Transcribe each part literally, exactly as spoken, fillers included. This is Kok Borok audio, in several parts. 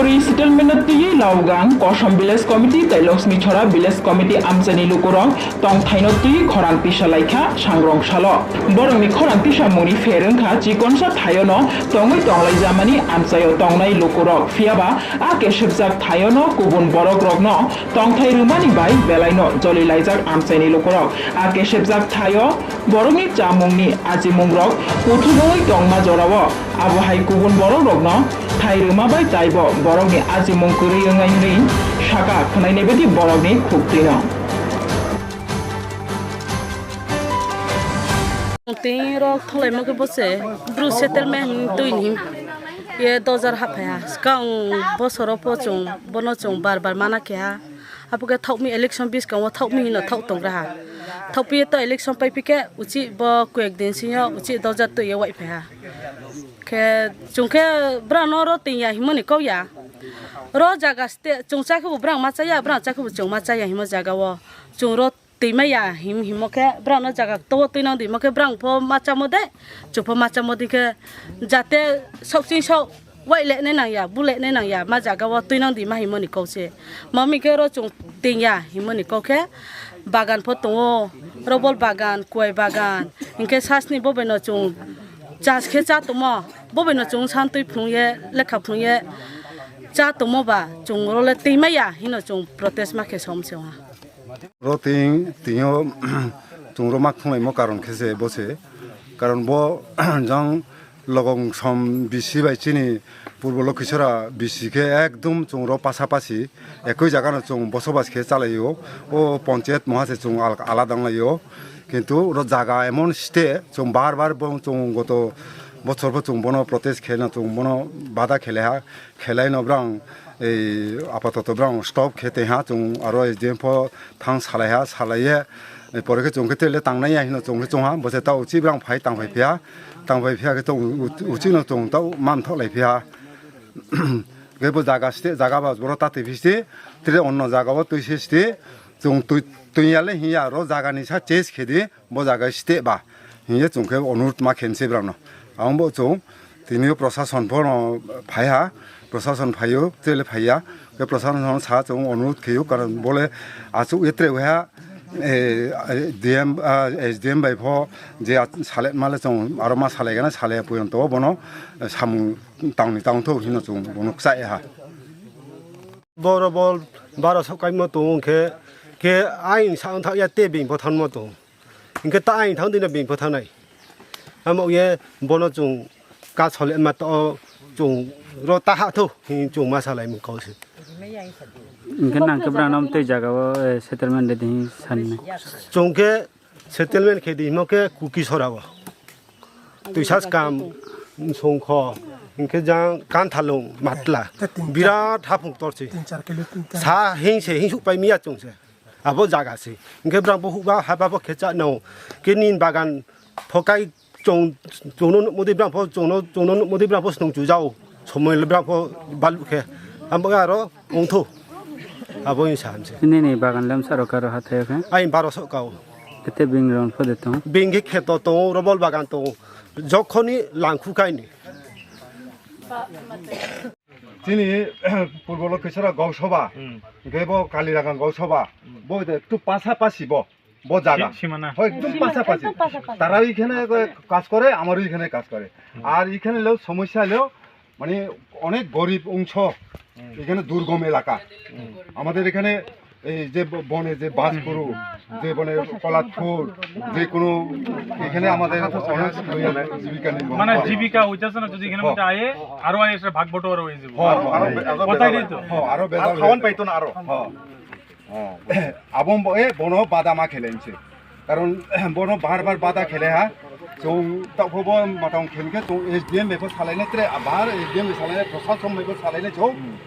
Resettlement no twiwi Laogang Kosom Village Committee tei Laxmichhara Village Committee amchaini lukurok tongthaino twiwi khorang tisa laikha sangrong salo. Borokni khorang tisamungni pher wngkha chikonsa thaiono tongwi tonglaijamani amchaio tongnai lukurok, phiyaba a kesepjak thaiono kubun borokrokno tongthai rwmani bai belaino jolilaijak amchaini lukurok. A kesepjak thaio borokni chamungni ajimungrok kuthubungwi tongma jorao abo hai kubun borokrokno thai rwma bai taibo borokni ajimung kwrwi wngnai hwnwi saka khwnainai badi borokni khuktwino. Tei rok thwlaima khe bo se Bru settlement hwn twi ni ye dojar haphaiha. Swkang bosoro po chwng bono chwng bar bar mana keha. Abo khe thokmi election bwskango thokmi hino thok tongra ha. Thokpiye to election paiphi khe uchi bo koyek din singyo uchi dojar twi ye waiphaiha. Khe chwng khe brano ro twi ya himoni kok ya. Ro jaga ste chwng cha khe bo brang ma cha ya, brang cha khe bo chwng ma cha ya himo jaga o. Chwng ro twi maya him himo khe brang no jaga to twi nang di mo khe brang pho ma chamo de, chwng pho ma chamo di khe jate sok ching sok wai le ne nang ya, bu le ne nang ya, ma jaga o twi nang di ma himo ni kok se. Ma mi khe ro chwng ting ya himo ni kok khe bagan pho tongo, robol bagan, kuai bagan, hinkhe sasni bo bai no chwng chas khe cha tomo, bo bai no chwng san twi phunung ye, lekha phunung ye cha tomo ba chwng ro le twi maya hino chwng protest ma khe som se ha. Ro ting, tingyo chwng ro mak thunglaimo karon khe se bo se. Karon bo jang Logong som bisi bai chini Purbo Lokhisora bisi khe ekdom chwng ro pasapasi ekoi jaga no chwng bosobas khe chalaio. O ponchayat moha se chwng al-, alada wnglaio. Kintu ro jaga emon site chwng bar bar bo chwng goto bochor bo chwng bono protest khe na chwng bono bada khele ha. Khelai no brang, ei, apatoto brang stop khe tei ha, chwng aro S D M pho thang salai ha, salai ye, ei, pore khe chwng khe tele tangnai ya hino chwng khe chwng ha, bo se ta uchi brang phai tang phai phiya, tang phai phiya khe chwng u-, uchi no chwng ta man thok lai phiya. Khe bo jaga site, jaga ba boro ta twi phi site, tei onno jaga o twi se site, chwng twi, twi ya le hinya aro jaga ni sa change khe di, bo jaga site ba. Hiye chwng khe onurut ma khense brang no. Ang bo chwng tini o prosason pho no phai ha, prosason phaio, tele phaiya. Khe prosason sa chwng onurut kheyo, karon bole achuk ye tre ha, eh, D M, ah, S D M bai pho je ach-, salet male chwng aro ma salai gana, salai puyon to bono, eh, samung tangni tang tho hino chwng bono kchai ha. Boro bol baro sok kaimo tong khe, khe ain sa thak ya te bing pho thanmo tong. Hinkhe ta ain thang dino bini pho thangnai. Amo ye bono chwng ka sole ma to chwng ro ta ha thu hi chwng ma salai mung kau se. Hinkhe nang khe brang nam tei jaga o, eh, settlement de ding sanne. Chwng khe settlement khe di mo khe Kuki sora o. Twi sas kam song kho. Hinkhe jang kan thalung matla. Birat hapung tor se. Sa hing se hing su pai miya chwng se. Abo jaga se. Hinkhe brang bo hukba haba bo khe cha no. Khe nin bagan phokai chong, chongno nukmodi brang pho chongno, chongno nukmodi brang pho snung chujao. Somoi le brang pho balu khe. Abo aro ongtho. Abo ni sa hamse. Nini bagan lem saro karo hathai khe? Ai baro sok kao. Kete bing ron pho de tong? Bing khe kheto tong, robol bagan tong. Jokhoni langkhu kaini. Chini Purbo Lokhisora Gausoba, hmm, hingke bo Kaliragang Gausoba, hmm, bo de tu pasapasi bo, bo jaga. Si-, simana. Hoi, ekdom pasapasi. Ekdom pasapasi. তারাও এখানে কাজ করে, আমারও এখানে কাজ করে। Hmm. আর এখানে হলো সমস্যা হলো, মানে, অনেক গরিব অংশ, hmm, এখানে দুর্গম এলাকা। Hmm. আমাদের এখানে এই যে ব-, বনে যে বাজ গরু, যে বনে কলার থুর, যে কোনো এখানে আমাদের অনেক জীবিকা নির্বাহ মানে করে। জীবিকা হইতেছে না, যদি এখানে হ্যাঁ। মধ্যে আয়ে, আরো আয়ে সেটা ভাগ বটোয়ারা হয়ে যাবে। হ্যাঁ, হ্যাঁ, আরো হ্যাঁ। বে-, আরো ওটাই বেড়ে তো। হ্যাঁ, আরো বেড়ে আর খাওয়ান হয়ে পাইতো না আরো। হ্যাঁ। হ্যাঁ। এবং ব-, এ বনো বাদামা খেলেনছে। Karon bono bar bar bada khele ha. Chwng takhwbo matang khenkhe chwng S D M bai pho salainai tre, bar S D M bai salainai, prosason bai pho salainai chwng. Hmm.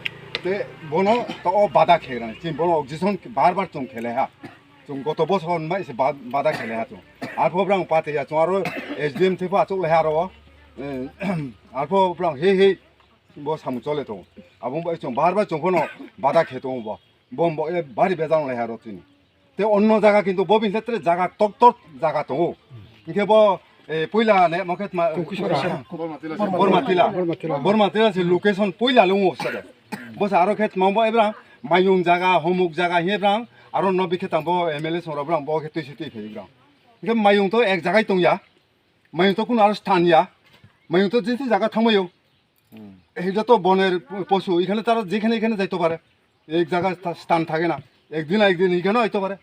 Te bono to o bada khe rani. Chwng bono objection bar bar chwng khele ha. Chwng goto bosor hwnbai se ba-, bada khele ha chwng. Arpho brang pate ya chwng aro S D M thepho achuk lai ha aro. Eh, arpho brang he he bo samung chole tongo. Abo bai chwng bar bar chwng phono bada khe tongo bo. Bom bo e bari bejal lai ha ro chini. Te onno jaga kintu bo bini tre jaga tok tok jaga tongo. Hinkhe bo, eh, puila ne mo khe tma Bormatila. Bormatila. Bormatila. Bormatila se location puila le ungo sade. Bo sa aro khe tmang bo ebrang mayung jaga, homuk jaga hiye brang, aro no bikhe tang bo M L A song rok brang bo khe twi se twi phai brang. Hingke mayung to ek jagai tong ya, mayung to kuno aro stan ya, mayung to jinsi jaga thang mayo. এটা তো বনের পশু, এখানে তারা যেখানে এখানে যাইতে পারে, এক জায়গায় থা- স্থান থাকে না, একদিন না একদিন এখানেও আইতে পারে।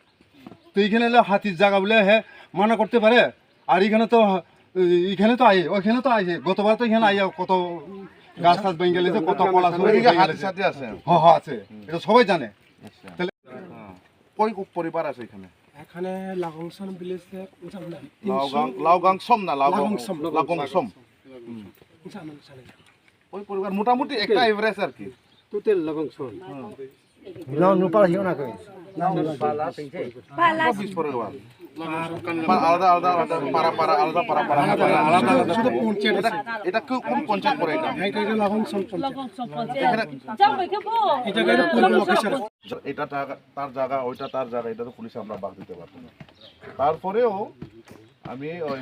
তো এখানে এলে হাতির জায়গা বলে হ্যাঁ মানা করতে পারে। আর এখানে তো এখানে তো আই, ওইখানে তো আইছে, গতবার তো এখানে আইয়া কত গাছ টাছ ভেঙে গেছে, কত কলা সবজি এদিকে ভেঙে হাতি গেছে। সাথে আছে। হ্যাঁ, হ্যাঁ, আছে, এটা সবাই জানে। আচ্ছা। তাহলে হ্যাঁ। কয় কো- পরিবার আছে এখানে? এখানে লাগাংসম ভিলেজ, লাগাং লাগাংসম না লাগাং লাগাংসম। লাগাংসম। ওই পরিবার মোটামুটি একটা এভারেজ আর কি। Total lagongsong. No, no, para hiyo na ko. Pala. চব্বিশ পরিবার। পা- আলাদা আলাদা আলাদা পাড়া পাড়া আলাদা পাড়া পাড়া আলাদা আলাদা আলাদা। শুধু পঞ্চায়েত এটা আছে। এটা কোন কোন পঞ্চায়েত পড়ে এটা? এটা এটা লাগাংসম পঞ্চায়েত। এখানে এটা এটা পূর্ব লোকেশন। এটা তা- তার জায়গা, ওইটা তার জায়গা, এটা তো পুলিশে আমরা বাদ দিতে পারবো না। তারপরেও আমি ওই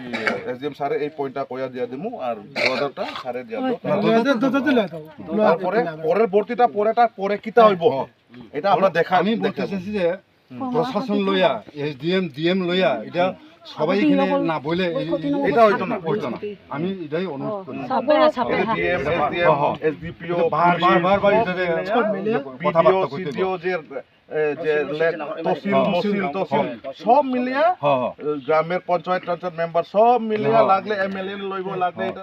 এসডিএম স্যারে এই পয়েন্টটা কইয়া দিয়া দিমু আর দু হাজারটা স্যারে দিয়া দাও। না, দুই হাজার, দুই হাজার দিলে তো। তারপরে পরের ভর্তিটা পরেটা পরে কিতা হইব? হ্যাঁ। এটা আমরা দেখা আমি বলতে দেখে চাইছি যে প্রশাসন লইয়া, এসডিএম, ডিএম লইয়া এটা সবাই এখানে না বলে এই- এই- এটা হইতো না। হইতো না। আমি এটাই অনুরোধ করি। এটা ডিএম, এসডিএম, হ্যাঁ, হ্যাঁ। এসডিপিও, এটা বার- বার- বার- বার এটা যে সব মিলিয়ে কথাবার্তা বিডিও, করতে সিডিও যে এ, যে লে- তহসিল, হ্যাঁ। মহসিল, তহসিল, হ্যাঁ। সব মিলিয়া, হ্যাঁ, হ্যাঁ। এ, গ্রামের পঞ্চায়েত, পঞ্চায়েত মেম্বার সব মিলিয়া হ্যাঁ। লাগলে এমএলএ লইব, লাগলে হ্যাঁ। এটা